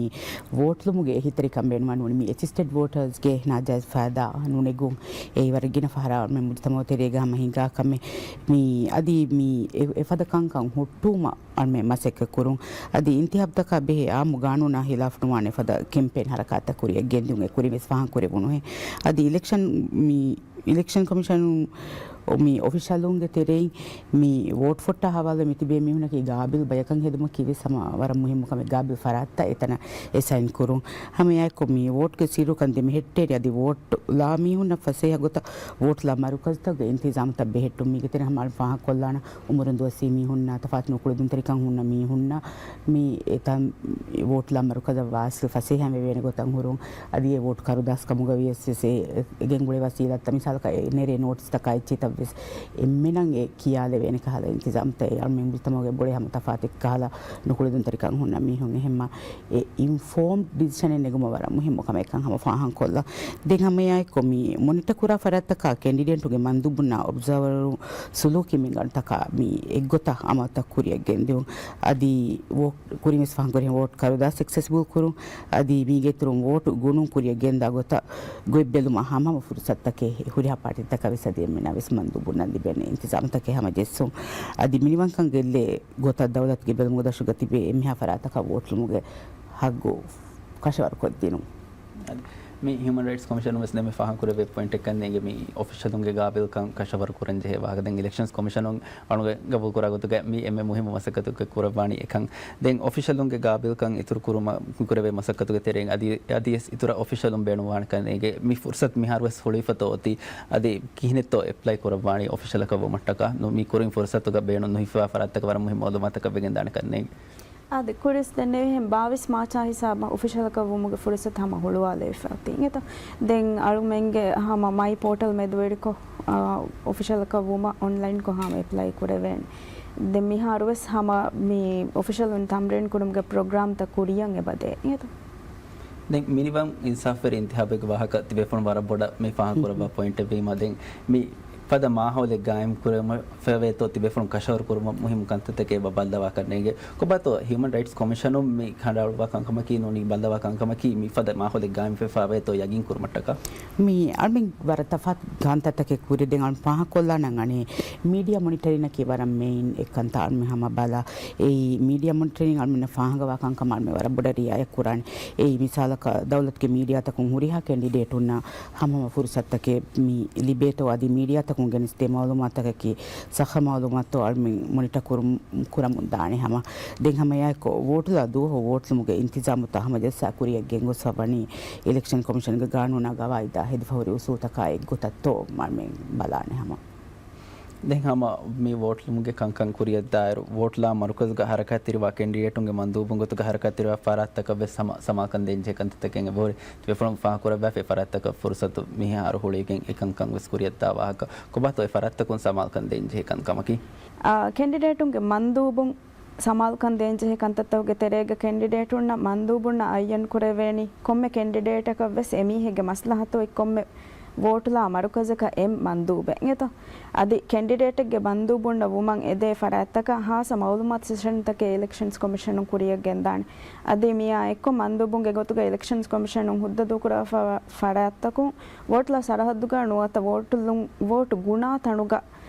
ވޯޓްލުމުގެ އެހީތެރިކަން ބޭނުމަށް ނޫނީ މި އެސިސްޓެޑް ވޯޓާސްގެ ނާޖާއިޒް ފައިދާ ނުނެގުން. އެއީ ވަރަށް ގިނަ ފަހަރާ މި މުޖްތަމައު ތެރޭގަ ހަމަ ހިނގާ ކަމެއް. މި އަދި މި އެ-، އެފަދަ ކަންކަން ހުއްޓުވުމަށް އަޅުމެން މަސައްކަތް ކުރުން. އަދި އިންތިހާބްތަކާ ބެހޭ އާއްމު ގާނޫނާ ހިލާފް ނުވާނެ ފަދަ ކެމްޕޭން ހަރަކާތްތައް ކުރިއަށް ގެންދިއުން އެ ކުރިން ވެސް ފާހަގަކުރެވުނުހޭ. އަދި އިލެކްޝަން މި އިލެކްޝަން ކޮމިޝަނުން މި އޮފިޝަލުންގެ ތެރެއިން މި ވޯޓް ފޮއްޓާ ހަވާލު މި ތިބޭ މީހުނަކީ ގާބިލް ބަޔަކަށް ހެދުމަކީ ވެސް ހަމަ ވަރަށް މުހިއްމު ކަމެއް. ގާބިލް ފަރާތްތައް އެތަނަށް އެސައިން ކުރުން. ހަމައެއާއެކު މި ވޯޓްގެ ސިއްރުކަން ދެމެހެއްޓޭނެ އަދި ވޯޓް ލާ މީހުންނަށް ފަސޭހަ ގޮތަށް ވޯޓް ލާ މަރުކަޒުތަކުގެ އިންތިޒާމުތައް ބެހެއްޓުން. މީގެ ތެރެއިން ހަމަ އަޅު ފާހަގަކޮށްލާނަ އުމުރުން ދުވަސްވީ މީހުންނާ ތަފާތު ނުކުޅެދުންތެރިކަން ހުންނަ މީހުންނަށް މި އެތަން ވޯޓް ލާ މަރުކަޒަށް ވާސިލް ފަސޭހައިން ވެވޭނެ ގޮތަށް ހުރުން. އަދި އެ ވޯޓް ކަރުދާސް ކަމުގަ ވިޔަސް ވެސް އެ ގެންގުޅޭ ވަސީލަތްތައް މިސާލަކަށް އެ ނެރޭ ނޯޓިސްތަކާ އެއްޗިތައް ވެސް އެންމެނަށް އެ ކިޔާލެވޭނެ ކަހަލަ އިންތިޒާމްތައް އެ އަޅުމެން މުޖްތަމައުގެ ބޮޑެ ހަމަ ތަފާތެއް ކަހަލަ ނުކުޅެދުންތެރިކަން ހުންނަ މީހުން އެހެންމަ އެ އިންފޯމްޑް ޑިސިޝަނެއް ނެގުމަށް ވަރަށް މުހިއްމު ކަމެއްކަން ހަމަ ފާހަގަކޮށްލަން. ދެން ހަމައެއާއެކު މި މޮނިޓަ ކުރާ ފަރާތްތަކާ ކެންޑިޑޭޓުގެ މަންދޫބުންނާ އޮބްޒާވަރު ސުލޫކީ މިންގަނޑުތަކާ މި އެއްގޮތަށް އަމަލުތައް ކުރިއަށް ގެންދިއުން. އަދި ވޯޓް ކުރިން ވެސް ފާހަގަކުރި ވޯޓް ކަރުދާސް އެކްސެސިބަލް ކުރުން. އަދި މީގެ އިތުރުން ވޯޓު ގުނުން ކުރިއަށް ގެންދާ ގޮތަށް ގޮތް ބެލުމަށް ހަމަ ހަމަ ފުރުސަތުތަކެއް ހުރިހާ ޕާޓީތަކަށް ވެސް އަދި އެންމެނަށް ވެސް މަންދޫބުންނަށް ލިބޭނެ އިންތިޒާމްތަކެއް ހަމަ ޖެއްސުން. އަދި މިނިވަންކަން ގެއްލޭ ގޮތަށް ދައުލަތުގެ ބެލުމުގެ ދަށުގަ ތިބޭ އެންމެހާ ފަރާތަކަށް ވޯޓްލުމުގެ ހައްގު ކަށަވަރުކޮށްދިނުން. މި ހިއުމަން ރައިޓްސް ކޮމިޝަނުން ވެސް ދެން މި ފާހަގަކުރެއްވި ޕޮއިންޓެއް ކަންނޭނގެ މި އޮފިޝަލުންގެ ގާބިލްކަން ކަށަވަރު ކުރަން ޖެހޭ ވާހަކަ. ދެން އިލެކްޝަންސް ކޮމިޝަނުން އަޅުގަނޑު ގަބޫލުކުރާ ގޮތުގަ މި އެންމެ މުހިއްމު މަސައްކަތަކަށް ކުރައްވާނީ އެކަން. ދެން އޮފިޝަލުންގެ ގާބިލްކަން އިތުރު ކުރުމަށް ކުރެވޭ މަސައްކަތުގެ ތެރެއިން އަދި، އަދިވެސް އިތުރަށް އޮފިޝަލުން ބޭނުންވާނެ ކަންނޭނގެ މި ފުރުސަތު މިހާރު ވެސް ހުޅުވިފަތޯ އޮތީ އަދި ކިހިނެއްތޯ އެޕްލައި ކުރައްވާނީ އޮފިޝަލަކަށް ވުމަށްޓަކާ؟ ނު-، މި ކުރިން ފުރުސަތުގަ ބޭނުން ނުހިފާ ފަރާތްތަކަށް ވަރަށް މުހިއްމު މައުލޫމާތަކަށް ވެގެންދާނެ ކަންނޭނގެ. އާދެ، ކުރިސް ދެންނެވިހެން ބާވީސް މާޗާ ހިސާބަށް އޮފިޝަލަކަށް ވުމުގެ ފުރުސަތު ހަމަ ހުޅުވާލެވިފަ އޮތީ އިނގޭތޯ. ދެން އަޅުމެންގެ ހަމަ މައި ޕޯޓަލް މެދުވެރިކޮށް، އާ، އޮފިޝަލަކަށް ވުމަށް އޮންލައިންކޮށް ހަމަ އެޕްލައި ކުރެވޭނެ. ދެން މިހާރުވެސް ހަމަ މި އޮފިޝަލުން ތަމްރީން ކުރުމުގެ ޕްރޮގްރާމްތައް ކުރިޔަށް އެބަދޭ އިނގޭތޯ. ދެން މިނިވަން އިންސާފުވެރި އިންތިހާބެއްގެ ވާހަކަ ތިބޭފުޅުން ވަރަށް ބޮޑަށް މި ފާހަގަކުރައްވާ ޕޮއިންޓެއް ވީމާ، ދެން މި ފަދަ މާހައުލެއް ގާއިމް ކުރެވުމަށް ފައިވޭތޯ ތިބޭފުޅުން ކަށަވަރު ކުރުމަށް މުހިއްމު ކަންތައްތަކެއް އެބަ ބައްލަވާކަށް ނޭނގެ. ކޮބާތޯ ހިއުމަން ރައިޓްސް ކޮމިޝަނުން މި ކަނޑައަޅުއްވާ ކަންކަމަކީ ނޫނީ ބައްލަވާ ކަންކަމަކީ މި ފަދަ މާހައުލެއް ގާއިމްވެފައިވޭތޯ ޔަގީން ކުރުމަށްޓަކާ؟ މި އަޅުމެން ވަރަށް ތަފާތު ކަންތައްތަކެއް ކުރި. ދެން އަޅު ފާހަގަކޮށްލާނަން އަނެއް މީޑިއާ މޮނިޓަރިންއަކީ ވަރަށް މެއިން އެއްކަންތައް އަޅުމެން ހަމަ ބަލާ. އެއީ މީޑިއާ މޮނިޓަރިން އަޅުމެންނަށް ފާހަގަވާ ކަންކަމަށް އަޅުމެން ވަރަށް ބޮޑަށް ރިއާޔަތް ކުރާނެ. އެއީ މިސާލަކަށް ދައުލަތުގެ މީޑިއާތަކުން ހުރިހާ ކެންޑިޑޭޓުންނަށް ހަމަ ފުރުސަތުތަކެއް މި ލިބޭތޯ އަދި މީޑިއާތަކުން ގެނެސްދޭ މައުލޫމާތަކަކީ ސައްހަ މައުލޫމާތުތޯ އަޅުމެން މޮނިޓަ ކުރުމުން، ކުރަމުން ދާނެ ހަމަ. ދެން ހަމަ އެއާއެކު ވޯޓުލާ ދުވަހު ވޯޓުލުމުގެ އިންތިޒާމުތައް ހަމަޖައްސާ ކުރިއަށް ގެންގޮސްފަ ވަނީ އިލެކްޝަން ކޮމިޝަންގެ ގާނޫނާ ގަވާއިދާ ހެދިފަ ހުރި އުސޫލުތަކާ އެއްގޮތަށްތޯ އަޅުމެން ބަލާނެ ހަމަ. ދެން ހަމަ މި ވޯޓުލުމުގެ ކަންކަން ކުރިއަށްދާއިރު، ވޯޓުލާ މަރުކަޒުގަ ހަރަކާތްތެރިވާ ކެންޑިޑޭޓުންގެ މަންދޫބުން ގޮތުގަ ހަރަކާތްތެރިވާ ފަރާތްތަކަށް ވެސް ހަމަ ސަމާލުކަން ދޭންޖެހޭ ކަންތައްތަކެއް އެބަހުރި. ތިބޭފުޅުން ފާހަގަކުރައްވާފައި ފަރާތްތަކަށް ފުރުސަތު މިހާރު ހުޅުވިގެން އެކަންކަން ވެސް ކުރިއަށްދާ ވާހަކަ. ކޮބާތޯ އެ ފަރާތްތަކުން ސަމާލުކަން ދޭންޖެހޭ ކަންކަމަކީ؟ އާ، ކެންޑިޑޭޓުންގެ މަންދޫބުން ސަމާލުކަން ދޭންޖެހޭ ކަންތައްތަކުގެ ތެރޭގަ ކެންޑިޑޭޓުންނަށް މަންދޫބުންނަށް އައްޔަން ކުރެވޭނީ ކޮންމެ ކެންޑިޑޭޓަކަށް ވެސް އެމީހެއްގެ މަސްލަހަތު އޮތް ކޮންމެ ވޯޓުލާ މަރުކަޒަކަށް އެއް މަންދޫބެއް އިނގޭތޯ. އަދި ކެންޑިޑޭޓެއްގެ މަންދޫބުންނަށް ވުމަށް އެދޭ ފަރާތްތަކަށް ހާއްސަ މައުލޫމާތު ސެޝަންތަކެއް އިލެކްޝަންސް ކޮމިޝަނުން ކުރިއަށް ގެންދާނެ. އަދި މިއާ އެއްކޮށް މަންދޫބުންގެ ގޮތުގަ އިލެކްޝަންސް ކޮމިޝަނުން ހުއްދަ ދޫކުރާފަ ފަރާތްތަކުން ވޯޓުލާ ސަރަހައްދުގަ ނުވަތަ ވޯޓުލުން، ވޯޓު ގުނާ ތަނުގަ،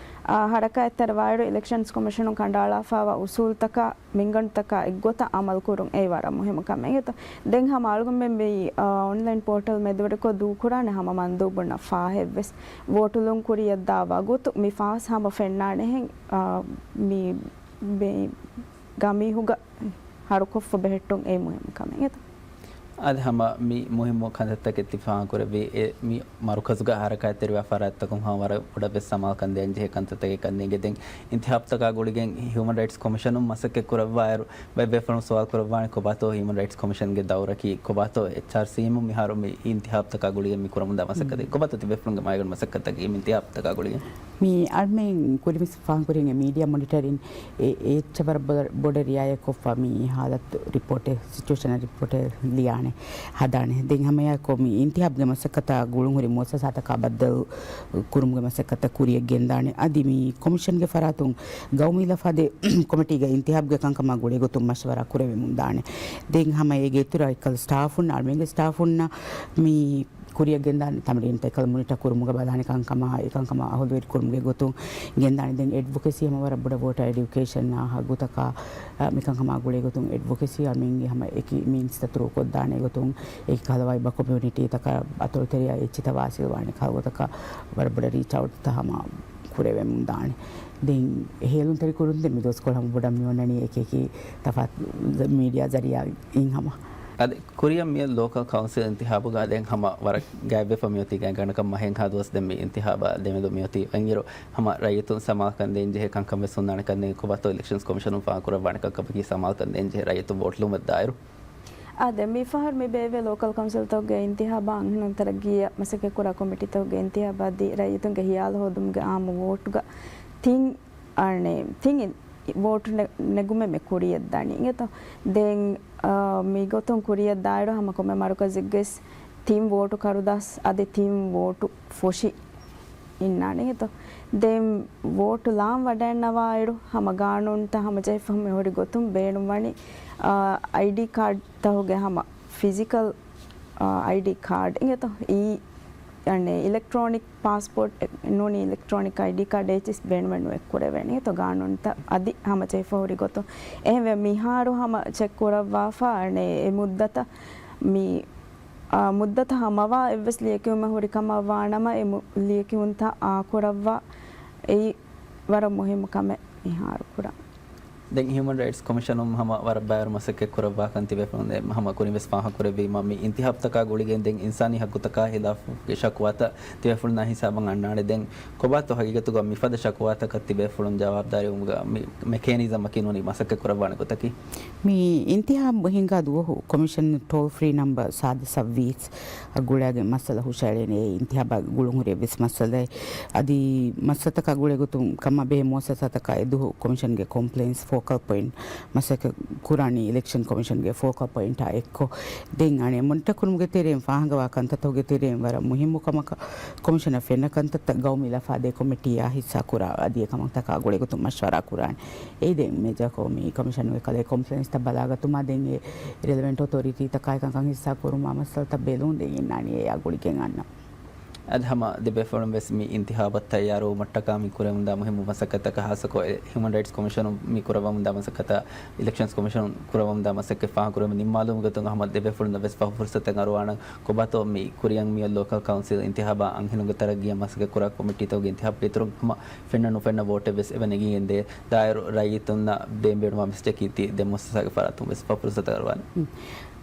އާ، ހަރަކާތްތެރިވާއިރު އިލެކްޝަންސް ކޮމިޝަނުން ކަނޑައަޅާފައިވާ އުސޫލުތަކާ މިންގަނޑުތަކާ އެއްގޮތަށް އަމަލުކުރުން އެއީ ވަރަށް މުހިއްމު ކަމެއް އިނގޭތޯ. ދެން ހަމަ އަޅުގަނޑުމެން މި، އާ، އޮންލައިން ޕޯޓަލް މެދުވެރިކޮށް ދޫކުރާނެ ހަމަ މަންދޫބުންނަށް ފާހެއްވެސް ވޯޓުލުން ކުރިއަށްދާ ވަގުތު މި ފާސް ހަމަ ފެންނާނެހެން، އާ، މި، މި ގަމީހުގަ ހަރުކޮށްފަ ބެހެއްޓުން އެއީ މުހިއްމު ކަމެއް އިނގޭތޯ. އަދި ހަމަ މި މުހިއްމު ކަންތައްތަކެއް ތި ފާހަގަކުރެއްވީ، އެ މި މަރުކަޒުގަ ހަރަކާތްތެރިވާ ފަރާތްތަކުން ހަމަ ވަރަށް ބޮޑަށް ވެސް ސަމާލުކަން ދޭންޖެހޭ ކަންތައްތަކެއް ކަންނޭނގެ. ދެން އިންތިހާބުތަކާ ގުޅިގެން ހިއުމަން ރައިޓްސް ކޮމިޝަނުން މަސައްކަތް ކުރައްވާއިރު، ބައެއް ބޭފުޅުން ސުވާލު ކުރައްވާނެ، ކޮބާތޯ ހިއުމަން ރައިޓްސް ކޮމިޝަންގެ ދައުރަކީ؟ ކޮބާތޯ އެޗްއާރްސީއެމު މިހާރު މި އިންތިހާބުތަކާ ގުޅިގެން މި ކުރަމުންދާ މަސައްކަތެއް؟ ކޮބާތޯ ތިބޭފުޅުންގެ މައިގަނޑު މަސައްކަތަކީ މި އިންތިހާބުތަކާ ގުޅިގެން؟ މި އަޅުމެން ކުރިންވެސް ފާހަގަކުރިން އެ މީޑިއާ މޮނިޓަރިން އެ، އެ އެއްޗެއް ވަރަށް ބޮ-، ބޮޑަށް ރިއާޔަތްކޮށްފަ މި ހާލަތު ރިޕޯޓެއް، ސިޗުއޭޝަނަލް ރިޕޯޓެއް ލިޔާނެ، ހަދާނެ. ދެން ހަމައެއާއެކު މި އިންތިހާބުގެ މަސައްކަތާ ގުޅުންހުރި މުއައްސަސާތަކާ ބައްދަލު ކުރުމުގެ މަސައްކަތަށް ކުރިއަށް ގެންދާނެ. އަދި މި ކޮމިޝަންގެ ފަރާތުން ގައުމީ ލަފާދޭ ކޮމިޓީގައި އިންތިހާބުގެ ކަންކަމާ ގުޅޭގޮތުން މަޝްވަރާ ކުރެވެމުން ދާނެ. ދެން ހަމަ އޭގެ އިތުރަށް އެކަލަ ސްޓާފުން، އަޅުމެންގެ ސްޓާފުންނަށް މި ކުރިއަށް ގެންދާނެ ތަމްރީންތައް އެކަލަ މޮނިޓަ ކުރުމުގަ ބަލާނެ ކަންކަމާ، އެ ކަންކަމާ އަހުލުވެރި ކުރުމުގެ ގޮތުން ގެންދާނެ. ދެން އެޑްވޮކެސީ ހަމަ ވަރަށް ބޮޑަށް ވޯޓަރ އެޑިއުކޭޝަންއާ ހައްގުތަކާ، އަ، މިކަންކަމާ ގުޅޭ ގޮތުން އެޑްވޮކެސީ އަޅުމެންގެ ހަމަ އެކި މީންސްތައް ތުރޫކޮށްދާނެ ގޮތުން އެކި ކަހަލަ ވައިބަ ކޮމިއުނިޓީތަކަށް އަތޮޅުތެރެއަށް އެއްޗިތައް ވާސިލްވާނެ ކަހަލަ ގޮތަކަށް ވަރަށް ބޮޑަށް ރީޗްއައުޓްތައް ހަމަ ކުރެވެމުން ދާނެ. ދެން ހޭލުންތެރިކުރުން ދެން މި ދުވަސްކޮޅު ހަމަ ބޮޑަށް މިއޮންނަނީ އެކި އެކި ތަފާތު މީޑިއާ ޒަރިއާއިން ހަމަ. އަދި ކުރިއަށް މިއޮތް ލޯކަލް ކައުންސިލް އިންތިހާބުގަ ދެން ހަމަ ވަރަށް ގާތްވެފަ މިއޮތީ ގާތްގަނޑަކަށް މަހެއްހާ ދުވަސް ދެން މި އިންތިހާބާ ދެމެދު މިއޮތީ. އެންއިރު ހަމަ ރައްޔިތުން ސަމާލުކަން ދޭންޖެހޭ ކަންކަން ވެސް ހުންނާނެ ކަންނޭނގެ. ކޮބާތޯ އިލެކްޝަންސް ކޮމިޝަނުން ފާހަގަކުރައްވާނެ ކަންކަމަކީ ސަމާލުކަން ދޭންޖެހޭ ރައްޔިތުން ވޯޓުލުމަށްދާއިރު. އާދެ، މިފަހަރު މި ބޭއްވޭ ލޯކަލް ކައުންސިލްތަކުގެ އިންތިހާބާ އަންހެނުން ތަރައްގީއަށް މަސައްކަތްކުރާ ކޮމިޓީތަކުގެ އިންތިހާބާ އަދި ރައްޔިތުންގެ ހިޔާލު ހޯދުމުގެ އާއްމު ވޯޓުގަ ތިން އަނެ، ތިން ވޯޓު ނެ-، ނެގުމެއް މި ކުރިއަށްދާނީ އިނގޭތޯ. ދެން، އާ، މިގޮތުން ކުރިއަށްދާއިރު ހަމަ ކޮންމެ މަރުކަޒެއްގަސް ތިން ވޯޓު ކަރުދާސް އަދި ތިން ވޯޓު ފޮށި އިންނާނެ އިނގޭތޯ. ދެން ވޯޓު ލާން ވަޑައިންނަވާއިރު ހަމަ ގާނޫނުތައް ހަމަޖެހިފަ މިހުރި ގޮތުން ބޭނުންވަނީ، އާ، އައިޑީ ކާޑްތަކުގެ ހަމަ ފިޒިކަލް، އާ، އައިޑީ ކާޑް އިނގޭތޯ. އީ އަނެއް އިލެކްޓްރޯނިކް ޕާސްޕޯޓް ނޫނީ އިލެކްޓްރޯނިކް އައިޑީ ކާޑް އެއްޗިސް ބޭނުމެއް ނުވެ ކުރެވޭނީ ތޯ ގާނޫނުތައް އަދި ހަމަ ޗެއްފަ ހުރި ގޮތުން. އެހެންވެ މިހާރު ހަމަ ޗެކް ކުރައްވާފަ އަނެއް އެ މުއްދަތަށް މި އާ، މުއްދަތަށް ހަމަވާ އެއްވެސް ލިޔެކިޔުމެއް ހުރި ކަމަށް ވާނަމަ، އެ މު-، ލިޔެކިޔުންތައް އާކުރައްވާ އެއީ ވަރަށް މުހިއްމު ކަމެއް މިހާރު ކުރާ. ދެން ހިއުމަން ރައިޓްސް ކޮމިޝަނުން ހަމަ ވަރަށް ބައިވަރު މަސައްކަތް ކުރައްވާކަން ތިބޭފުޅުން އެ ހަމަ ކުރިން ވެސް ފާހަގަކުރެއްވީމަ، މި އިންތިހާބުތަކާ ގުޅިގެން ދެން އިންސާނީ ހައްގުތަކާ ހިލާފުގެ ޝަކުވާތައް ތިބޭފުޅުންނާ ހިސާބަށް އަންނާނެ. ދެން ކޮބާތޯ ހަގީގަތުގަ މިފަދަ ޝަކުވާތަކަށް ތިބޭފުޅުން ޖަވާބުދާރީވުމުގަ މި މެކޭނިޒަމަކީ ނޫނީ މަސައްކަތް ކުރައްވާނެ ގޮތަކީ؟ މި އިންތިހާބު ހިނގާ ދުވަހު ކޮމިޝަން ޓޯލް ފްރީ ނަމްބަރ ސާދަ ސައްވީސް އަށް ގުޅާގެން މައްސަލަ ހުށައެޅޭނެ. އެ އިންތިހާބަށް ގުޅުން ހުރި އެއްވެސް މައްސަލައެއް އަދި މައްސަތަކާ ގުޅޭ ގޮތުން ކަމަށް ބެހޭ މުއައްސަސާތަކާ އެދުވަހު ކޮމިޝަންގެ ކޮމްޕްލެއިންސް ފޯކަލް ޕޮއިންޓް މަސައްކަތް ކުރާނީ އިލެކްޝަން ކޮމިޝަންގެ ފޯކަލް ޕޮއިންޓާ އެއްކޮށް. ދެން އަނެއް މޮނިޓަ ކުރުމުގެ ތެރެއިން ފާހަގަވާ ކަންތައްތަކުގެ ތެރެއިން ވަރަށް މުހިއްމު ކަމަކަށް ކޮމިޝަނަށް ފެންނަ ކަންތައްތައް ގައުމީ ލަފާދޭ ކޮމިޓީއާ ހިއްސާ ކުރާ އަދި އެކަމަށްތަކާ ގުޅޭ ގޮތުން މަޝްވަރާ ކުރާނެ. އެއީ ދެން މޭޖާކޮށް މި ކޮމިޝަނުގެ ކަލޭ ކޮމްޕްލެއިންސްތައް ބަލާގަތުމާ ދެން އެ ރިލެވެންޓް އޮތޯރިޓީތަކާއި ކަންކަން ހިއްސާ ކުރުމާ މައްސަލަތައް ބެލުން ދެން އިންނާނީ އެއާ ގުޅިގެން އަންނަ. އަދި ހަމަ ދެބޭފުޅުން ވެސް މި އިންތިހާބަށް ތައްޔާރުވުމަށްޓަކާ މި ކުރެވެމުންދާ މުހިއްމު މަސައްކަތްތަކަށް ހާއްސަކޮށް އެ ހިއުމަން ރައިޓްސް ކޮމިޝަނުން މި ކުރައްވަމުންދާ މަސައްކަތަށް އިލެކްޝަންސް ކޮމިޝަނުން ކުރައްވަމުންދާ މަސައްކަތް ފާހަގަކުރެވުމުގެ ނިންމާލުމުގެ ގޮތުން ހަމަ ދެބޭފުޅުންނަށް ވެސް ފަހު ފުރުސަތެއް އަރުވާނަން. ކޮބާތޯ މި ކުރިއަށް މިއޮތް ލޯކަލް ކައުންސިލް އިންތިހާބާ އަންހެނުންގެ ތަރައްގީއަށް މަސައްކަތް ކުރާ ކޮމިޓީތަކުގެ އިންތިހާބުގެ އިތުރުން ހަމަ ފެންނަ ނުފެންނަ ވޯޓެއް ވެސް އެބަ ނެގިގެންދޭ. ދާއިރު ރައްޔިތުންނަށް ދޭން ބޭނުންވާ މެސެޖަކީ ތި ދެ މުއައްސަސާގެ ފަރާތުން ވެސް ފަހު ފުރުސަތަށް އަރުވާނެ.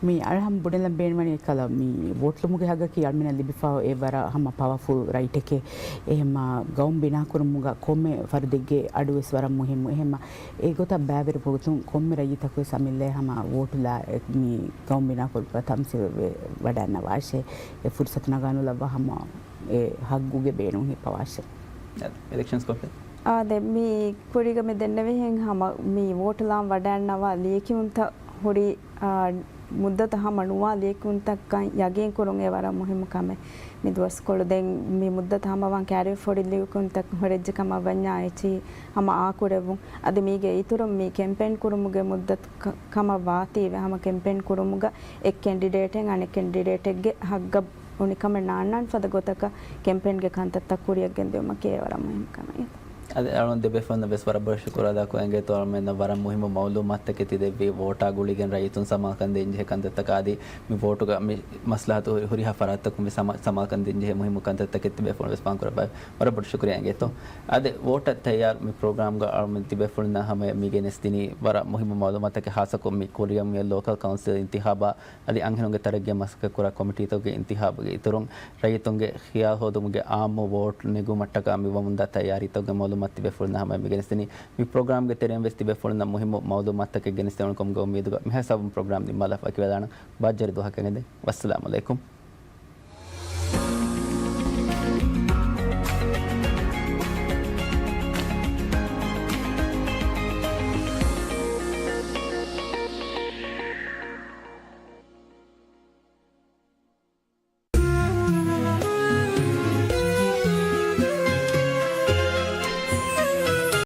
މި އަޅަހަން ބުނެލަން ބޭނުމަނީ ކަލަ މި ވޯޓްލުމުގެ ހައްގަކީ އަޅަމެންނަށް ލިބިފައި އެ ވަރަށް ހަމަ ޕަވަފުލް ރައިޓެކޭ. އެހެމަ ގައުމު ބިނާކުރުމުގަ ކޮންމެ ފަރުދެއްގެ އަޑު ވެސް ވަރަށް މުހިއްމު. އެހެމަ އެގޮތަށް ބައިވެރި ގޮތުން ކޮންމެ ރައްޔިތަކު ވެސް އަމިއްލައަށް ހަމަ ވޯޓުލާ މި ގައުމު ބިނާކުރުމުގަ ތަމްސީލް ވެ ވަޑައިންނަވާށޭ. އެ ފުރުސަތު ނަގާނުލައްވާ ހަމަ އެ ހައްގުގެ ބޭނުން ހިއްޕަވާށޭ. އިލެކްޝަންސް ކޮމިޝަން. އާދެ، މި ކުރީގަ މި ދެންނެވިހެން ހަމަ މި ވޯޓުލާން ވަޑައިންނަވާ ލިޔެކިޔުންތައް ހުރި، އާ، މުއްދަތަށް ހަމަ ނުވާ ލިޔެކިޔުންތައްކަން ޔަގީން ކުރުން އެ ވަރަށް މުހިއްމު ކަމެއް. މި ދުވަސްކޮޅު ދެން މި މުއްދަތަށް ހަމަވާން ކާރިއޮފް ހުރި ލިޔެކިޔުންތައް ހުރެއްޖެ ކަމަށް ވަންޏާ އެއްޗިހި ހަމަ އާކުރެއްވުން. އަދި މީގެ އިތުރުން މި ކެމްޕޭން ކުރުމުގެ މުއްދަތު ކަ-، ކަމަށް ވާތީވެ ހަމަ ކެމްޕޭން ކުރުމުގަ އެއް ކެންޑިޑޭޓެއް އަނެއް ކެންޑިޑޭޓެއްގެ ހައްގަށް އުނިކަމެއް ނާންނާން ފަދަ ގޮތަކަށް ކެމްޕޭންގެ ކަންތައްތައް ކުރިއަށް ގެންދިއުމަކީ އެ ވަރަށް މުހިންމު ކަމެއް. އަދި އަޅުން ދެބޭފުޅުންނަށް ވެސް ވަރަށް ބޮޑަށް ޝުކުރު އަދާކޮށް އެނގޭތޯ އަޅުމެންނަށް ވަރަށް މުހިންމު މައުލޫމާތުތަކެއް ތި ދެއްވީ ވޯޓާ ގުޅިގެން ރައްޔިތުން ސަމާލުކަން ދޭންޖެހޭ ކަންތައްތަކާ އަދި މި ވޯޓުގަ މި މަސްލަހަތު ހުރި-، ހުރިހާ ފަރާތްތަކުން ވެސް ސަމާ-، ސަމާލުކަން ދޭންޖެހޭ މުހިންމު ކަންތައްތަކެއް ތި ބޭފުޅުން ވެސް ފާހަގަކުރައްވާ ވަރަށް ބޮޑަށް ޝުކުރިއްޔާ އެނގޭތޯ. އަދި ވޯޓަށް ތައްޔާރު މި ޕްރޮގްރާމްގަ އަޅުމެން ތި ބޭފުޅުންނާ ހަމަޔަށް މި ގެނެސްދިނީ ވަރަށް މުހިންމު މައުލޫމާތުތަކެއް ހާއްސަކޮށް މި ކުރިއަށް މިއޮތް ލޯކަލް ކައުންސިލް އިންތިހާބާ އަދި އަންހެނުންގެ ތަރައްގީއަށް މަސައްކަތްކުރާ ކޮމިޓީތަކުގެ އިންތިހާބުގެ އިތުރުން، ރައްޔިތުންގެ ޚިޔާލު ހޯދުމުގެ އާއްމު ވޯޓް ނެގުމަށްޓަކާ މި ވަމުންދާ ތައްޔާރީތަކުގެ މައުލޫމާތު ތިބޭފުޅުންނާ ހަމަޔަށް މި ގެނެސްދިނީ. މި ޕްރޮގްރާމްގެ ތެރެއިން ވެސް ތިބޭފުޅުންނަށް މުހިއްމު މައުލޫމާތުތަކެއް ގެނެސްދެވުނު ކަމުގަ އުއްމީދުގަ މިހާ ހިސާބުން ޕްރޮގްރާމް ނިންމާލާފަ ވަކިވެލާނަން. ބާއްޖަވެރި ދުވަހަކަށް އެދެން. ވައްސަލާމު ޢަލައިކުމް.